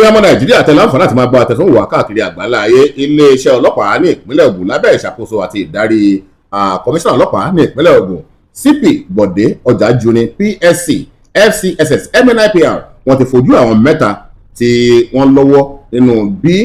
Ọmọ Nàìjíríà tẹ láǹfààní àti máa bá àtẹ̀sán wà káàkiri àgbáńlá ayé. Iléeṣẹ́ ọlọ́pàá ní ìpínlẹ̀ Ògùn lábẹ́ ìṣàkóso àti ìdarí kọmíṣánná ọlọ́pàá ní ìpínlẹ̀ Ògùn, CP Bọ̀dé Ọ̀jájúní, PSC, FCSS, MNIPR, wọ́n ti fojú àwọn mẹ́ta tí wọ́n lọ́wọ́ nínú bí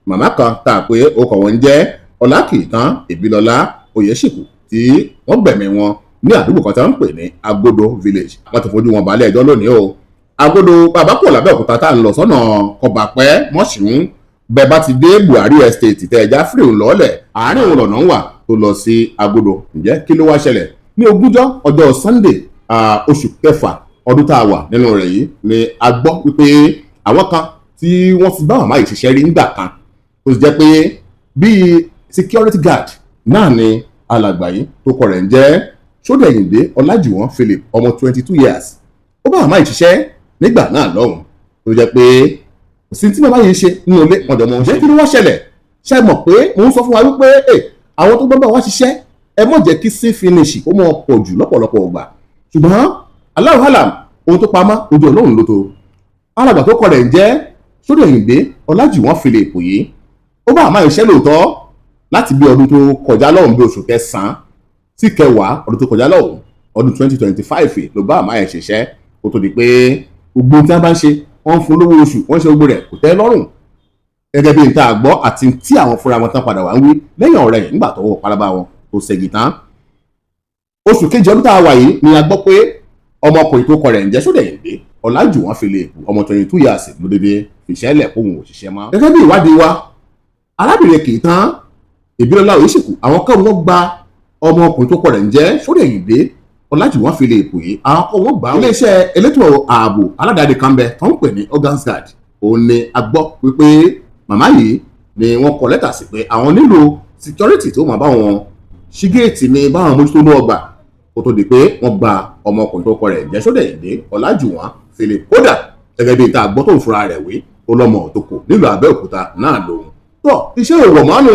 màmá kan tá a pé orúkọ wọn ń jẹ́ Ọlákìtàn Ìbílọ́lá Oyèsìkù tí wọ́n gbẹ̀mí wọn ní àdúgbò kan tí wọ́n ń pè ní Agodo Village. Wọ́n ti fojú wọn balẹ̀ ẹjọ́ lónìí o. Agodo bàbá kò lábẹ́òkúta tá à ń lọ sọ́nà Kọbàpẹ́ Mọ́ṣùn, bẹ́ẹ̀ bá ti dé Buhari Estate tẹ ẹja fírí lọ́ọ̀lẹ̀, àárín òun lọ́nà wà tó lọ sí Agodo. Ǹjẹ́ kí ló wá ṣẹlẹ̀? Ní ogúnjọ́ ọjọ́ Sunday, oṣù kẹfà ọdún tá a wà nínú rẹ̀ yìí ni a gbọ́ wípé àwọn kan tí wọ́n ti bá màmá yìí ṣiṣẹ́ rí nígbà kan, tó ti jẹ́ pé bíi security guard náà ni alàgbà yìí tó kọ rẹ̀ ń jẹ́ Ṣódẹ̀yìndé Ọlájùwọ̀n Philip, ọmọ 22 years. Ó bá màmá yìí ṣiṣẹ́ nígbà náà lọ́hùn, tó jẹ́ pé kò sí tí màmá yìí ń ṣe nínú ilé wọn jọ mọ́. Ṣé kí ló wá ṣẹlẹ̀? Ṣe mọ̀ pé mò ń sọ fún wa wípé àwọn tó gbọ́ bá wá ṣiṣẹ́, ẹ mọ̀ jẹ́ kí sí finish ó mọ̀ pọ̀ jù lọ́pọ̀lọpọ̀ ọgbà. Ṣùgbọ́n Allahu alam, ohun tó pamọ́ ojú Ọlọ́run ló tó. Alàgbà tó kọ rẹ̀ ń jẹ́ Ṣódẹ̀yìndé Ọlájùwọ̀n Philip yìí, ó bá màmá yìí ṣiṣẹ́ lóòótọ́ láti bí ọdún tó kọjá lọ́hùn, bí oṣù kẹsàn-án sí kẹwàá ọdún tó kọjá lọ́hùn, ọdún 2025 ló bá màmá yẹn ṣiṣẹ́. Kó tó di pé gbogbo tí wọ́n bá ń ṣe, wọ́n ń fún lówó oṣù, wọ́n ń ṣe gbogbo rẹ̀, kò tẹ́ lọ́rùn, gẹ́gẹ́ bí n ta gbọ́ àti tí àwọn fúnra wọn tán padà wá ń wí lẹ́yìn ọ̀rẹ́ yìí nígbà tọwọ́ pálábá wọn tó ṣẹ́gi tán. Oṣù kejì ọdún tá a wà yìí ni a gbọ́ pé ọmọkùnrin tó kọ rẹ̀ ń jẹ́ Ṣódẹ̀yìndé Ọlájùwọ̀n Philip, ọmọ 22 years, ló dédé fìṣẹ́lẹ̀ kóhun òṣìṣẹ́ mọ́. Gẹ́gẹ́ bí ìwádìí wa, arábìnrin kì í tán Ìbílọ́lá Oyèsìkù, àwọn kan wọ́n gba ọmọkùnrin tó kọ rẹ̀ ń jẹ́ Ṣódẹ̀yìndé Ọlájùwọ̀n Philip yìí, àwọn kan wọ́n gbà. Iléeṣẹ́ elétò ààbò aládàáni kan bẹ tó ń pè ní Organs Guard, òun ni a gbọ́ wípé màmá yìí ni wọ́n kọ lẹ́tà sí pé àwọn nílò security tó máa bá wọn ṣí géètì ní báwọn mójútó ní ọgbà, kó tó di pé wọ́n gba ọmọkùnrin tó kọ rẹ̀ jẹ́ Ṣódẹ̀yìndé Ọlájùwọ̀n Philip. Kódà gẹ́gẹ́ bí ta gbọ́ tó ń fura rẹ̀ wí, ó lọ́mọ tó kù nílùú Abẹ́òkúta náà lòun tó iṣẹ́ òwò mọ́nu.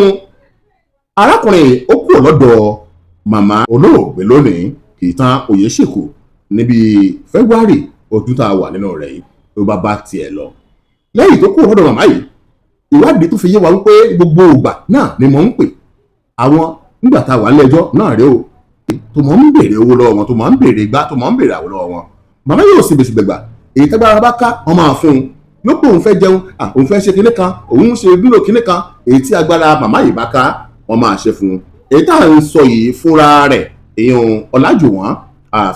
Arákùnrin ó kúrò lọ́dọ̀ màmá olóògbé lónìí Kìtàn Oyèsìkù níbi February ọdún tá a wà nínú rẹ̀ yìí ló bá bá tiẹ̀ lọ. Lẹ́yìn tó kúrò lọ́dọ̀ màmá yìí, ìwádìí tó fi yé wa wípé gbogbo ìgbà náà ni mò ń pè àwọn nígbà tá a wà nílé ẹjọ́ náà rèé o, tó mọ̀ ń béèrè owó lọ́wọ́ wọn, tó mọ̀ ń béèrè igbá, tó mọ̀ ń béèrè àwọ̀ lọ́wọ́ wọn. Màmá yóò sì bèṣù gbẹ̀gbà èyí tágbára bá ká wọn máa fún un. Ló pé òun fẹ́ jẹun, òun fẹ́ ṣe kinní kan, òun ṣe nílò kinní kan, èyí tí agbára màmá yìí bá ká wọn máa ṣe fún un. Èyí tá à ń sọ yìí fúnra rẹ̀, èèyàn Ọlájùwọ̀n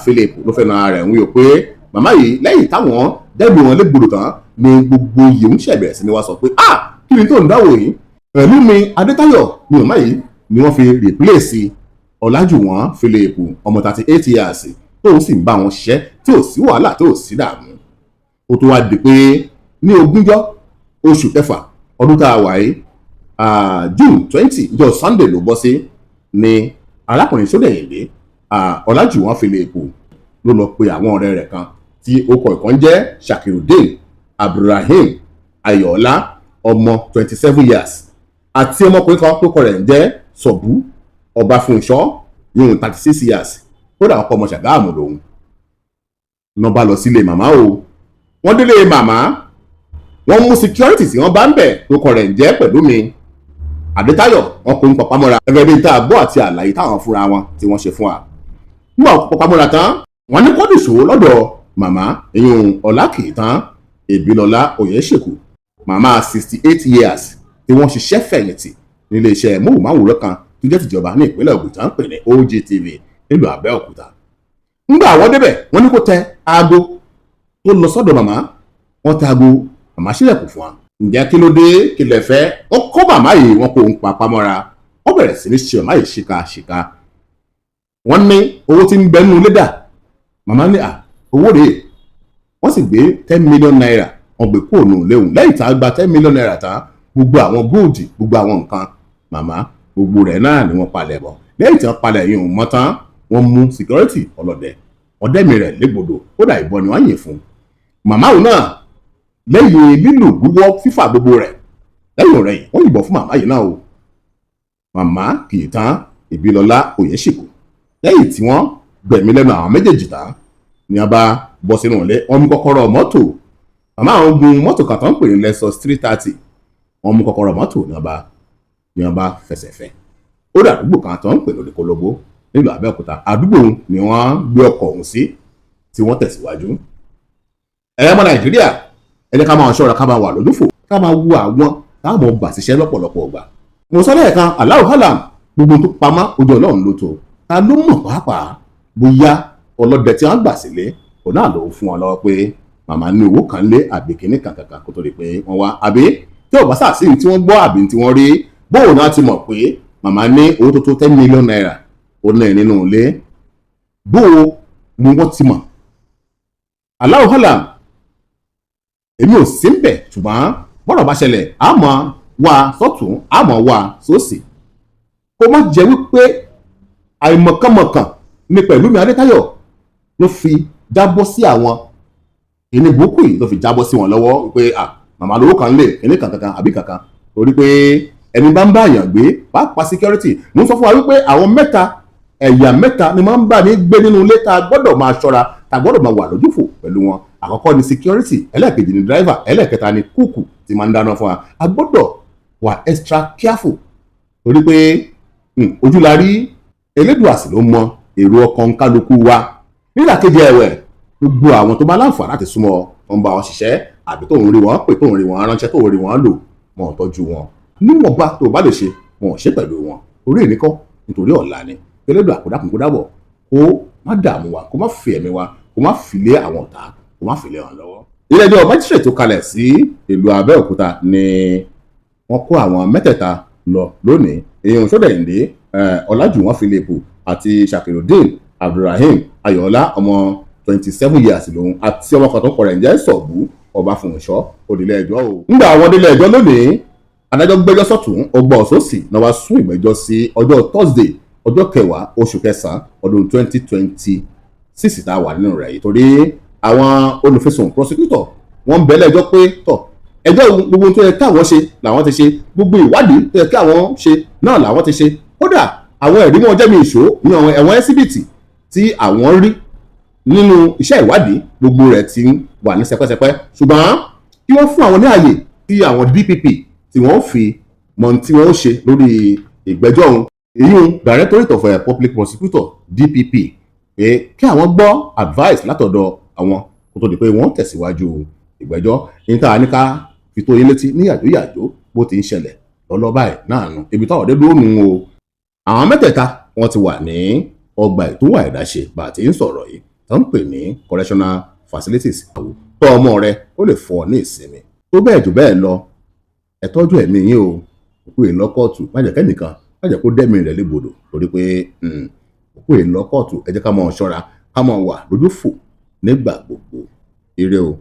Philip ló fẹ́ na rẹ̀ ń wí o pé màmá yìí, lẹ́yìn táwọn dẹ́bi wọn légbodò tán ni gbogbo yìí ń ṣẹ̀bẹ̀rẹ̀ sí ni wá sọ pé, ah, kí ni tó ń dáwọ́ yìí? Pẹ̀lú mi Adétáyọ̀ ni màmá yìí ni wọ́n fi replace Ọlájùwọ̀n Philip, ọmọ 38 years, tóun sì ń bá wọn ṣiṣẹ́ tí ò sí wàhálà, tí ò sí dààmú. Ó tó wá di pé ní ogúnjọ́ oṣù kẹfà ọdún tá a wà yìí, June 20, ọjọ́ Sunday ló bọ́ sí, ni arákùnrin Ṣódẹ̀yìndé Ọlájùwọ̀n Philip ló lọ pe àwọn ọ̀rẹ́ rẹ̀ kan tí orúkọ ìkan jẹ́ Shakirudeen Abdulrahim Ayọ̀ọ́lá, ọmọ 27 years, àti ọmọkùnrin kan tó kọ rẹ̀ ń jẹ́ Sọ̀bú Ọbáfúnṣọ́, yóò 36 years, kódà ọkọ ọmọ Ṣàgámù lòun náà. Bá lọ sílé màmá o, wọ́n délé màmá, wọ́n mú security tí wọ́n bá ń bẹ̀ tó kọ rẹ̀ ń jẹ́ Pẹ̀lúmi Adétáyọ̀, wọn kò ń papamọ́ra, gẹ́gẹ́ bí tá a gbọ́ àti àlàyé táwọn fúnra wọn tí wọ́n ṣe fún wa. Nígbà wọn papamọ́ra tán, wọ́n ní kó nìṣó lọ́dọ̀ màmá ìyún Ọlákìtàn Ìbílọ́lá Oyèṣèkù, màmá 68 years tí wọ́n ṣiṣẹ́ fẹ̀yìntì nílé iṣẹ́ móhùnmáwòrán kan tó jẹ́ tìjọba ní ìpínlẹ̀ Ògùn tá ń pè ní OGTV nílùú Abẹ́òkúta. Ńgbà wọ́n débẹ̀, wọ́n ní kó tẹ aago tó lọ sọ́dọ̀ màmá. Wọ́n tẹ aago, màmá sílẹ̀kùn fún wa. Ǹjẹ́ kí ló dé? Kí lẹ fẹ́? Wọ́n kó màmá yìí, wọ́n kó ń pa pamọ́ra, wọ́n bẹ̀rẹ̀ sí ní ṣe màmá yìí ṣìkàṣìkà. Wọ́n ní owó tí ń bẹ nínú ilé dà? Màmá ní à, owó rèé. Wọ́n sì gbé ₦10 million, wọ́n gbé kúrò nù léwu. Lẹ́yìn tá a gba ₦10 million tán, gbogbo àwọn góòdì, gbogbo àwọn nǹkan màmá, gbogbo rẹ̀ náà ni wọ́n palẹ̀ bọ̀. Lẹ́yìn tí wọ́n palẹ̀ yìí mọ́ tán, wọ́n mú security ọlọ́dẹ ọ̀dẹ́mi rẹ̀ légbodò, kódà ìbọn ni wọ́n yìn fún màmá òun náà. Lẹ́yìn lílù, wíwọ́, fífà gbogbo rẹ̀, lẹ́yìn rẹ̀ wọ́n yìnbọn fún màmá yìí náà o, màmá Kìtàn Ìbílọ́lá Oyèsìkù. Lẹ́yìn tí wọ́n gbẹ̀mí lẹ́nu àwọn méjèèjì tán ni wọ́n bá bọ́ sínú ilé, wọ́n mú kọ́kọ́rọ́ mọ́tò. Màmá àwọn gun mọ́tò kan tó ń pè ní Lexus 330. Wọ́n mú kọ́kọ́rọ́ mọ́tò ní ọba fẹsẹ̀ fẹ́. Ó dà àdúgbò kan tó ń pè lórí Kólóbó nílùú Abẹ́òkúta. Àdúgbò ni wọ́n gbé ọkọ̀ ọ̀hún sí tí wọ́n tẹ̀síwájú. Ẹ̀yẹ́ ọmọ Nàìjíríà, ẹ jẹ́ ká máa ṣọ́ra, ká máa wà lójúfò, ká máa wo àwọn táwọn gbà síṣẹ́ lọ́pọ̀lọpọ̀ ọgbà. Mo sọ lẹ́ẹ̀kan, Allahu alam, gbogbo tó pamọ́ ojú Ọlọ́run ló tó. Ta ló mọ̀ pàápàá bóyá ọlọ́dẹ tí wọ́n gbà sílé òun náà ló ń fún wọn lọ́wọ́ pé màmá ní owó kan lé àbí kinní kan kankan kó tó di pé wọ́n wá, àbí tí ò bá sàṣì tí wọ́n gbọ́ àbí tí wọ́n rí, bóun náà ti mọ̀ pé màmá ní owó tó tó ₦10 million ó náà nínú ilé, bóun ni wọ́n ti mọ̀? Allahu alam, èmi ò sí ń bẹ̀, ṣùgbọ́n bọ́rọ̀ bá ṣẹlẹ̀, àmọ́ wá sọ́tún, àmọ́ wá sósì, kó má jẹ́ wípé àìmọ̀kànmọ̀kàn ní Pẹ̀lúmi Adétáyọ̀ ló fi jábọ́ sí àwọn ìní burúkú yìí, ló fi jábọ́ sí wọn lọ́wọ́ pé à màmá lówó kan lè kíní kan kankan àbí kankan, torí pé ẹni bá ń bá àyàn gbé, pàápàá security. Mo ń sọ fún wa wípé àwọn mẹ́ta, ẹ̀yà mẹ́ta ni máa ń bá ní gbé nínú ilé tá a gbọ́dọ̀ máa ṣọ́ra, tá a gbọ́dọ̀ máa wà lójúfò pẹ̀lú wọn. Àkọ́kọ́ ni security, ẹlẹ́ẹ̀kejì ni driver, ẹlẹ́ẹ̀kẹta ni kúùkù tí máa ń dáná fún wa. A gbọ́dọ̀ wà extra careful torí pé ojú la rí, Elédùà sì ló mọ èrò ọkàn kálukú wa. Nídàkejì ẹ̀wẹ̀, gbogbo àwọn tó bá láǹfààní láti súnmọ́ tó ń bá wọn ṣiṣẹ́, àbí tó ń rí wọn pè, tó ń rí wọn ránṣẹ́, tó ń rí wọn lò, wọn ò tọ́jú wọn níwọ̀nba tó bá lè ṣe, wọn ò ṣe pẹ̀lú wọn orí ìníkọ́ nítorí ọ̀la ni. Elédùà kó dákun, kó dábọ̀, kó má dààmú wa, kó má fi ẹ̀mí wa, kó má fi lé àwọn ọ̀tá, kó má fi lé wọn lọ́wọ́. Ilé ẹjọ́ májísírèètì tó kalẹ̀ sí ìlú Abẹ́òkúta ni wọ́n kó àwọn mẹ́tẹ̀ẹ̀ta lọ lónìí, èèyàn Sódẹ̀yìndé Ọlájúwọ̀n Philip àti Shakirudeen Abdulrahim Ayọ̀ọ́lá, ọmọ 27 years lòun, àti ọmọ kan tó kọ rẹ̀ ń jẹ́ Sọ̀bù Ọbáfúnṣọ́ òdìlé ẹjọ́ o. Ńgbà àwọn délé ẹjọ́ lónìí, adájọ́ gbẹ́jọ́ sọ́tún, ọgbà ọ̀sọ́sì náà wá sún ìgbẹ́jọ́ sí ọjọ́ Thursday, ọjọ́ 10 oṣù kẹsàn-án ọdún 2026 tá a wà nínú rẹ̀ yìí, torí àwọn olùfisùn, prosecutor, wọ́n ń bẹ lẹ́jọ́ pé tọ̀ ẹjọ́, gbogbo tó yẹ káwọn ṣe làwọn ti ṣe, gbogbo ìwádìí tó yẹ káwọn ṣe náà làwọn ti ṣe, kódà àwọn ẹ̀rí mọ́ jẹ́mi ìṣó ní àwọn ẹ̀wọ̀n exhibit tí àwọn rí nínú iṣẹ́ ìwádìí, gbogbo rẹ̀ ti ń wà ní sẹpẹ́sẹpẹ́, ṣùgbọ́n kí wọ́n fún àwọn ní àyè tí àwọn DPP tí wọ́n fi mọ tí wọ́n ṣe lórí ìgbẹ́jọ́ ọ̀hún, èyí ń Directorate of Public Prosecutor, DPP, pé kí àwọn gbọ́ advice látọ̀dọ̀ àwọn kó tó di pé wọ́n tẹ̀síwájú ìgbẹ́jọ́. Ní tá a ní ká fi tó yín létí ní yàjóyàjó bó ti ń ṣẹlẹ̀ lọ́lọ́ báyìí náà nù, ibi táwọn dé lónìí o. Àwọn mẹ́tẹ̀ẹ̀ta, wọ́n ti wà ní ọgbà ìtúwà ẹ̀dá ṣe bá a ti ń sọ̀rọ̀ yìí, tó ń pè ní correctional facilities. Tọ́ ọmọ rẹ, ó lè fọ́ ọ ní ìsinmi tó bẹ́ẹ̀ jù bẹ́ẹ̀ lọ. Ẹ tọ́jú ẹ̀mí yín o. Òkú yìí lọ kóòtù, má jẹ́ kẹ́nìkan, má jẹ́ kó dẹ́mi rẹ̀ légbodò, torí pé òkú yìí lọ kóòtù. Ẹ jẹ́ ká máa ṣọ́ra, ká máa wà lójú fò nígbà gbogbo. Ire o.